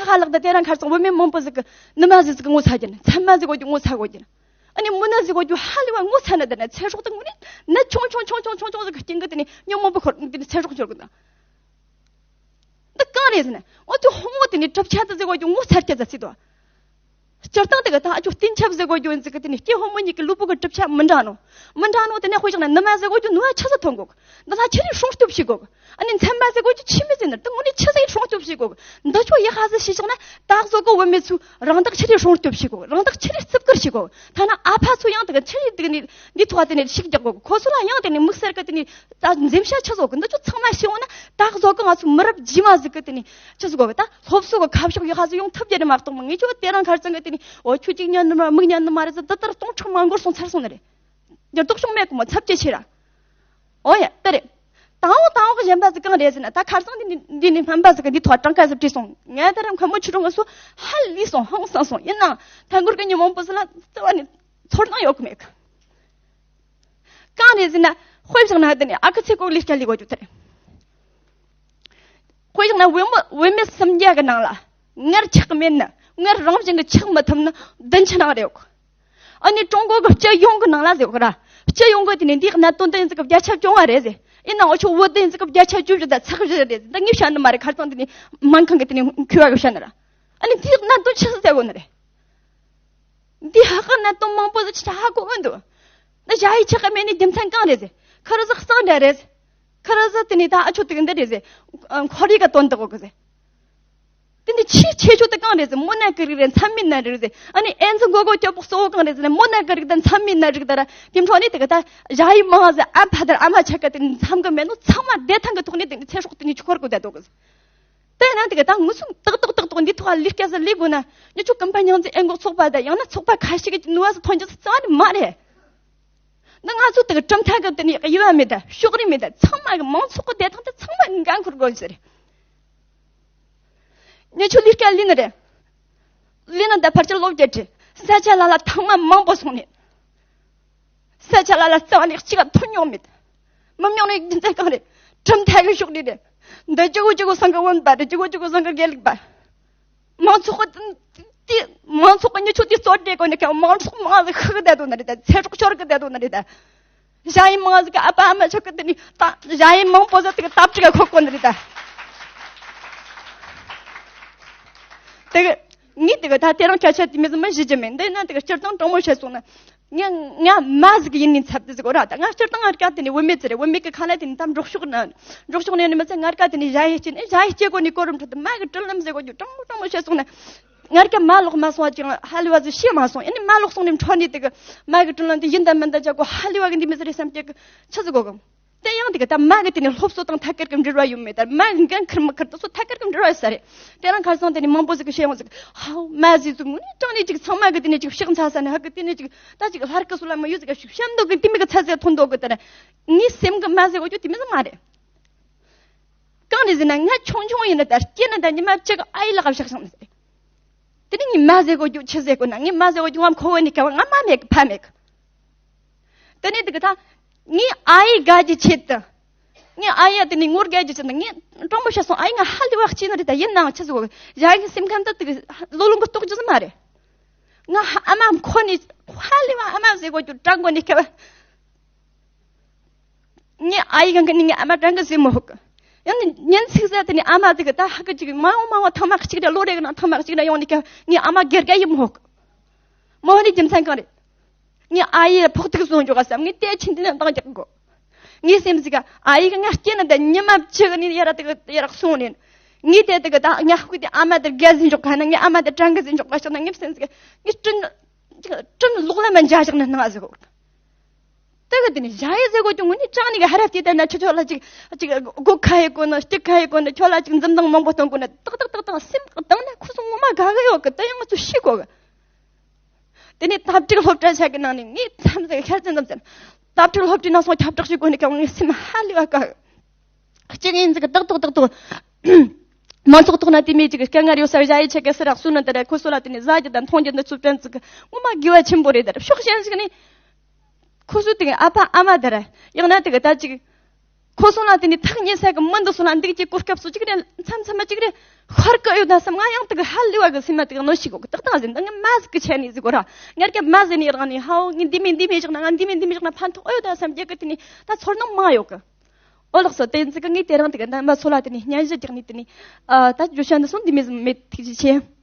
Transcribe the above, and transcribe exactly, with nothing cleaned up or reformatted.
ཁ་ལག་ད་དེ་རང་ཁར་སང་བུད་མེད་མང་པོ་ཟིག་གི་ནུ་མ་ཟིག་ཟིག་གི་ངོ་ཚ་རྒྱུ་ན། ཚན་མ་ཟིག་གོ་རྒྱུ་ངོ་ཚ་གོ་རྒྱུ་ན། ཨ་ནི་མུ་ན་ཟིག་གོ་རྒྱུ་ཧ་ལས་པ་ངོ་ཚ་ན། ད་ན་ཚེ་སྲོག་ད་ངོ་ནས་ནད་ཆུང་ཆུང་ཆུང་ཆུང་ཆུང་ཆུང་ཟིག་གི་རྐྱེན་གི་དེ་ནས་ཉོན་མོངས་པ་ཁོར་དེ་ནས་ཚེ་སྲོག་ཤོར་གི་ད། འདི་གང་རེད་ཟེར་ན། འོ་དེ་ཧོ་མོ་དེ་ནས་གྲུབ་ཆ་ད་ཟིག་གོ་རྒྱུ་ངོ་ཚ་རྒྱུ་ད་ཟིག་ད། སྤྱིར་བཏང་དེ་ག་ད་ཨ་ཅོ་བསྟན་ཆབ་ཟེར་གོ་རྒྱུ་ཡིན་ཟིག་གི་དེ་ནས་སྐྱེ་ཕོ་མོ་གཉིས་ཀྱི་ལུས་པོ་གི་གྲུབ་ཆ་མི་འདྲ་ནོ། མི་འདྲ་ནོ་དེ་ནས་དཔེ་བཞག་ན་ནུ་མ་ཟེར་གོ་རྒྱུ་ནུ་མ་ཆི་ཟིག་ཐོན་གོ་གི། འདི་ལ་ཆི་རེ་སྲུང་སྐྱོབ་བྱེད་གོ་གི། ཨ་ནི་ཚན་མ་ཟེར་གོ་རྒྱུ་ཆི་མི་ཟེར་ན་དེ་ངོ་ནས་ཆི་ཟིག་སྲུང་སྐྱོབ་བྱེད་གོ་གི། འདི་ཆོ་ཡི་ཧ་ཟིག་ཤེས་བཞག་ན། ད་གཟོད་གི་བུད་མེད་ཚོས་རང་བདག་ཆི་རེ་སྲུང་སྐྱོབ་བྱེད་གོ་གི། རང་བདག་ཆི་རེ་བརྩི་བཀུར་བྱེད་གོ་གི། ཐ་ན་ཨ་ཕ་ཚོ་ཡང་དེ་ག་ཆི་རེ་དེ་ག་ནས་འདི་ཐོག་དེ་ནས་ཤུགས་རྒྱག་གོ་གི། ཁོ་ཚོ་ལ་ཡང་དེ་ནས་དམིགས་བསལ་གི་དེ་ནས་ད་འཛེམ་བྱ་ཆི་བཟོ་གི། འདི་ཆོ་ཚང་མ་ཤེས་འོང་ན། ད་གཟོད་གི་ང་ཚོ་མི་རབས་རྗེས་མ་ཟིག་གི་དེ་ནས་ཆི་ཟིག་གོ་གི། ད་སློབ་གསོ་གི་ཁ་ཕྱོགས་ཡག་ཧ་ཟིག་ཡོང་ཐུབ་རྒྱུ་རེད་མ་གཏོགས་མ། ངས་ཁྱོད་དེ་རིང་ཁ་སང་གི་དེ་ནས་འོ་ཁྱོད་ཅིག་ཉན་ནི་མ་མིག་ཉན་ནི་མ་རེད་ཟེར། འདི་ལྟར་སྟོང་ཕྲག་མང་པོར་སོང་ཚར་སོང་ནི་རེད། འགྱུར་ལྡོག་བྱུང་མེད་གི་མོ། ཚབས་ཆེ་ཆེ་ར། འོ་ཡ་དེ་རེད། དང་པོ་དང་པོ་གི་གཞན་པ་ཟིག་གང་རེད་ཟེར་ན། ད་ཁ་སང་འདི་ནས་འདི་ནས་སྨན་པ་ཟིག་གི་འདི་ཐོག་གྲངས་ཀ་ཟིག་བྲིས་སོང་། ངས་ད་རང་ཁ་མོ་ཆུ་གྲོང་གི་སོ་ཧ་ལས་སོང་། ཧང་སང་སོང་། ཡིན་ནའང་ཐད་ཀར་གི་ཉོན་མོངས་པོ་ཟིག་ལ་རྩ་བ་ནས་ཚོར་སྣང་ཡོད་གི་མེད་གི། གང་རེད་ཟེར་ན། དཔེ་བཞག་ན་དེ་ནས་ཨ་ཁུ་ཚེ་སྐོར་ལས་ཀ་ལས་གོ་རྒྱུ་དེ་རེད། དཔེ་བཞག་ན་བུད་མེད་བུད་མེད་སུམ་བརྒྱ་གི་ནང་ལ་མངལ་ཆགས་མེད་ནི། མངལ་རང་བཞིན་གྱི་ཆགས་མི་ཐུབ་ནི་བདུན་ཅུ་ནང་རེད། ཨ་ནི་ཀྲུང་གོ་གི་སྤྱི་ཡོངས་ཀྱི་ནང་ལ་ཟེར་གི་ར། སྤྱི་ཡོངས་ཀྱི་དེ་ནས་འདིའི་གནད་དོན་དེ་ཡིན་ཟིག་གི་བརྒྱ་ཆ་བཅོ་ལྔ་རེད་ཟེར། ཡིན་ནའང་འུ་ཆོ་བོད་དེ་ཡིན་ཟིག་གི་བརྒྱ་ཆ་བཅུ་བཞི་དང་ཚེག་བཞི་རེད་ཟེར། ད་ངས་བཤད་ནི་མ་རེད། ཁ་སང་དེ་ནས་སྨན་ཁང་གི་དེ་ནས་མཁས་པ་གི་བཤད་ནི་ར། ཨ་ནི་འདིའི་གནད་དོན་ཆི་ཟིག་ཟེར་གོ་ནི་རེད། འདི་ཧ་ཀ་གནད་དོན་མང་པོ་ཟིག་ཆ་ཧ་གོ་གི་འདུག། འདི་ཞ་ཡི་ཆགས་ཀྱི་མེད་ནི་རྒྱུ་མཚན་གང་རེད་ཟེར། ཁ་རུ་ཟིག་གཙང་སྦྲ་རེད་ཟེར། ཁ་རུ་ཟིག་དེ་ནས་ད་ཨ་ཆོ་དེ་གི་འདི་རེད་ཟེར། ཁོར་ཡུག་ག་དོན་དག་གོ་གི་ཟེར། དེ་འདི་ཆེས་ཆེ་ཆོ་དེ་གང་རེད་ཟེར། མོ་ན་གི་རིགས་རེད། མཚམས་མེད་ན་རིགས་ཟེར། ཨ་ནི་ཨེ་ཛི་འགོ་གོ་སྐྱོ་པོ་གཙོ་བོ་གང་རེད་ཟེར་ན། མོ་ན་གི་རིགས་དང་མཚམས་མེད་ན་རིགས་དང་ར། དེ་འཕྲོ་ནས་དེ་གི་ད་ཞ་ཡི་མང་ཟེར། ཨ་ཕ་དང་ཨ་མ་ཆ་ག་དེ་འཚམ་གི་མེད་ནོ་ཚང་མ་བདེ་ཐང་གི་ཐོག་ནས་དེ་ཚེ་སྲོག་དེ་ནས་ཆུ་འཁོར་གི་བསྡད་འདུག་གི་ཟེར། དེ་ན་དེ་གི་ད་ངུ་སུམ་ཏག་ཏག་ཏག་ཏག་འདི་ཐོག་ལ་ལས་ཀ་ཟིག་ལས་དགོས་ན། ཉི་ཆོ་ཀུན་པ་མྱང་འདས་ཨེ་འགོག་ཚོགས་པ་དང་ཡང་ན་ཚོགས་པ་ཁ་ཤས་ཀྱི་ནུས་པ་ཟིག་ཐོན་རྒྱུ་ཟིག་རྩ་བ་ནས་མ་རེད། འདི་ང་ཚོ་དེ་གི་གྲུབ་མཐའ་གི་དེ་ནས་དབྱེ་བ་མེད་ད། ཕྱོགས་རིས་མེད་ད། ཚང་མ་གི་མང་ཚོགས་གི་བདེ་ཐང་དེ་ཚང་མ་འགན་འཁུར་དགོས་ཟེར། ཉི་ཆོ་ལས་ཀ་ལས་ནི་རེད། ལས་ནི་ད་ཕལ་ཆེར་ལོ་བརྒྱད་ཁྲི། ས་ཆ་ལ་ལ་ཐེངས་མ་མང་པོ་སོང་ནས། ས་ཆ་ལ་ལ་རྩ་བ་ནས་གཅིག་ག་ཐོན་མྱོང་མེད། མི་མྱོང་ནས་རྒྱུ་མཚན་གང་རེད། གྲུབ་མཐའ་གི་ཕྱོགས་རིས་རེད། འདི་ཅི་གོ་ཅི་གོ་སང་གི་བོན་པ་རེད། ཅི་གོ་ཅི་གོ་སང་གི་དགེ་ལུགས་པ། མང་ཚོགས་ཀྱི་དེ་མང་ཚོགས་ཀྱི་ཉི་ཆོ་དེ་གཙོ་གྲས་གོ་ནས་ཀྱང་མང་ཚོགས་མང་ཟིག་ཤི་གི་བསྡད་དོ་ནི་རེད་ད། ཚེ་སྲོག་ཤོར་གི་བསྡད་དོ་ནི་རེད་ད། ཞ་ཡི་མང་ཟིག་གི་ཨ་ཕ་ཨ་མ་ཆག་གི་དེ་ནི་ད་ཞ་ཡི་མང་པོ་ཟིག་དེ་གི་ཐབས་ཀྱིས་ཁོག་གོ་ནི་རེད་ད། དེ་གི་ངས་དེ་གི་ད་དེ་རིང་སྐད་ཆ་དེ་མི་ཟིག་མི་ཞུ་རྒྱུ་མེད། འདི་ན་དེ་གི་སྤྱིར་བཏང་དྲང་མོ་བཤད་སོང་ན། ང་ང་མ་ཟིག་ཡིན་ནི་འཚབ་དེ་ཟིག་གོ་ར། ད་ང་སྤྱིར་བཏང་ང་ར་ཀ་དེ་ནི་བུད་མེད་ཟིག་རེད། བུད་མེད་ཀྱི་ཁ་ལ་དེ་ནི་ད་འབྲོག་ཕྱོགས་ན་འབྲོག་ཕྱོགས་ནས་ནི་མི་ཚེ་ང་ར་ཀ་དེ་ནི་ཞ་ཡི་སྐྱེས་ནི། ཞ་ཡི་སྐྱེས་གོ་ནི་གོ་རིམ་ཁྲོད་དུ་མ་གི་དྲིན་ལན་ཟེར་གོ་རྒྱུ་དྲང་མོ་དྲང་མོ་བཤད་སོང་ན། ང་ར་ཀ་མ་ལོག་མ་སོང་བ་ཅིག་ཧ་ལས་བ་ཟིག་ཤེས་མ་སོང་། ཨ་ནི་མ་ལོག་སོང་ནི་འཕྲོ་ནི་དེ་གི་མ་གི་དྲིན་ལན་དེ་ཡིན་ད་མིན་ད་བྱ་གོ་ཧ་ལས་བ་གི་འདི་མི་ཟིག་རེད་བསམ་གྱི་གི་ཆི་ཟིག་གོ་གི། དེ་ཡང་དེ་གི་ད་མ་གི་དེ་ནི་སློབ་གསོ་དང་ཐད་ཀར་གི་འབྲེལ་བ་ཡོད་མེད། ད་མ་གི་འགན་འཁུར་མི་འཁུར་དེ་ཚོ་ཐད་ཀར་གི་འབྲེལ་བ་ཡོད་ས་རེད། དེ་རིང་ཁ་སང་དེ་ནི་མང་པོ་ཟིག་གི་བཤད་ཡོང་ཟིག། ཧའོ་མ་ཟིག་ཟིག་ངུ་ནི་དྲང་ནི་ཅིག་ཚང་མ་གི་དེ་ནི་ཅིག་ཕྱག་འཚལ་ས་ནི་ཧ་གི་དེ་ནི་ཅིག་ད་ཅིག་ལྷར་གི་སུ་ལ་མ་ཡོད་ཟིག་ག་ཞིག་བཤད་འདུག་གི། དེ་མི་གི་ཚ་ཟེར་ཐོན་འདུག་གི། དེ་ནི་ངའི་སེམས་གི་མ་ཟེར་གོ་རྒྱུ་དེ་མི་ཟིག་མ་རེད། གང་རེད་ཟེར་ན་ང་ཆུང་ཆུང་ཡིན་ན་ད་སྐྱེས་ན་ད་ཉི་མ་གཅིག་ཨ་ཡི་ལག་བཞག་བཞག་ནི་ཟེར། དེ་ནི་ངའི་མ་ཟེར་གོ་རྒྱུ་ཆི་ཟེར་གོ་ན། ངའི་མ་ཟེར་གོ་རྒྱུ་ང་ཁོ་བོ་ནི་ག་བ་ང་མ་མེད་གི་ཕ་མེད་གི། དེ་ནས་དེ་གི་ད་ངའི་ཨ་ཡི་དགའ་རྒྱུ་ཆེད་དུ། ངའི་ཨ་ཡ་དེ་ནས་ངོ་དགའ་རྒྱུ་ཆེད་དུ། ངས་དྲང་པོ་བཤད་སོང་། ཨ་ཡི་ང་ཧ་ལས་བ་གཅིག་ནི་རེད། ད་ཡིན་ནའང་ཆི་ཟིག་གོ་གི། ཡ་གི་སེམས་ཁམས་ད་དེ་གི་ལོ་ལོན་གི་རྟོགས་རྒྱུ་ཟིག་མ་རེད། ང་ཧ་ཨ་མ་ཁོ་ནས་ཧ་ལས་བ་ཨ་མ་ཟེར་གོ་རྒྱུ་དྲང་གོ་ནི་ག་བ། ངའི་ཨ་ཡི་གང་གི་ནི་ངའི་ཨ་མ་དྲང་གི་ཟེར་མི་ཧོག་གི། ཡང་ནི་ཉིན་ཚིག་ཟ་དེ་ནི་ཨ་མ་དེ་གི་ད་ཧ་གི་ཅིག་མ་འོང་མ་འོང་ཐེངས་མ་གཅིག་རེ་ལོ་རེ་གི་ནང་ཐེངས་མ་གཅིག་རེ་ཡོང་ནི་ག་ངའི་ཨ་མ་སྒེར་ག་ཡི་མི་ཧོག་གི། མོ་ནི་རྒྱུ་མཚན་གང་རེད། ངའི་ཨ་ཡི་ཕོག་ཐུག་སོང་འཇོག་ག་བསམ། ངས་དེ་ཕྱིན་དེ་ནས་འདང་རྒྱག་གོ། ངའི་སེམས་ཟིག་ག་ཨ་ཡི་གི་ང་སྐྱེས་ནི་ད་ཉི་མ་བཅུ་གི་ནི་ཡ་ར་དེ་གི་ཡ་ར་སོང་ནས། ངས་དེ་དེ་གི་ད་ཉ་ཧུ་དེ་ཨ་མ་དེ་རྒྱ་ཟིན་འཇོག་ག་ན་ངའི་ཨ་མ་དེ་དྲང་གི་ཟིན་འཇོག་ག་ཤག་ན་ངའི་སེམས་ཟིག་ག་ངའི་དྲིན་དྲིན་ལོག་ལ་མ་འཇའ་ཞག་ན་སྣང་ཟིག་གོ། དེ་གི་དེ་ནི་ཞ་ཡི་ཟེར་གོ་རྒྱུ་ངུ་ནི་ཅང་ནི་གི་ཧ་ར་སྐྱེས་ད་ན་ཆུ་ཆོ་ལ་ཅིག་ཅིག་སྒོ་ཁ་ཡི་གོ་ན་སྟེགས་ཁ་ཡི་གོ་ན་ཆོ་ལ་ཅིག་འཛུམ་མདངས་མང་པོ་གཏོང་གོ་ན་ཏག་ཏག་ཏག་ཏག་སེམས་གཏིང་ན་ཁུ་སུ་ངོ་མ་དགའ་གི་ཡོད་གི། ད་ཡང་ང་ཚོ་ཤི་གོ་གི། དེ་ནས་དྭ་ཕྲུག་སློབ་གྲྭ་ཆ་གི་ནང་ནས་ངས་མཚམས་ཟིག་ཤར་ཙམ་ཙམ་ཙམ་དྭ་ཕྲུག་སློབ་གྲྭའི་ནང་སོང་ཁྱབ་བསྒྲགས་བྱེད་གོ་ནི་ཀྱང་ངའི་སེམས་ཧ་ལས་བ་དགའ་གི། གཅིག་ཡིན་ཟིག་ཏག་ཏག་ཏག་ཏག་མང་ཚོགས་ཐོག་ན་དེ་མོ་ཅིག་དཀའ་ངལ་ཡོད་ས་ཞ་ཡི་ཆེ་གེ་སི་རག་སུ་ན་དེ་ར་ཁོ་སོ་ལ་དེ་ནས་ཟ་རྒྱུ་དང་འཐུང་རྒྱུ་འདི་ཚུ་དྲན་ཟིག་ངོ་མ་དགེ་བ་ཆེན་པོ་རེད། དེ་ར་ཕྱོགས་གཞན་ཞིག་ནས་ཁོ་སོ་དེ་གི་ཨ་ཕ་ཨ་མ་དེ་ར་ཡང་ན་དེ་གི་ད་ཅིག་ ཁོ་སོང་ལ་དེ་ནས་ཐག་ཉེ་ས་གི་མི་འདི་སོང་ལ་འདུག་ཅིག་གོ་སྐབས་སུ་ཅིག་རེ་མཚམས་མཚམས་མ་ཅིག་རེ་ཤར་གི་ཡོད་ད་བསམ། ང་ཡང་དེ་གི་ཧ་ལས་པ་གི་སེམས་མ་དེ་གི་གནོད་ཤིག་གོ་གི་ཏག་ཏག་ཟིན། ད་ངས་མ་ཟིག་གི་ཆད་ནས་ཟིག་གོ་ར། ངར་ག་མ་ཟིན་ནས་རང་ནས་ཧའོ་ངས་འདི་མིན་འདི་མིན་བཞག་ན། ང་འདི་མིན་འདི་མིན་བཞག་ན་ཕན་ཐོགས་ཨེ་ཡོད་ད་བསམ་རྒྱུ་གི་དེ་ནས་ད་ཚོར་སྣང་མང་ཡོད་གི། ཨོ་ལགས་སོ། དེ་ཚིག་གི་ངས་དེ་རིང་དེ་གི་རྣམ་པ་ཚོ་ལ་དེ་ནས་སྙན་ཞུ་རྒྱག་ནས་དེ་ནས་ཨ་ད་བརྗོད་བྱ་འདི་སོང་འདི་མིན་ཟིན་མེད། ཐུགས་རྗེ་ཆེ།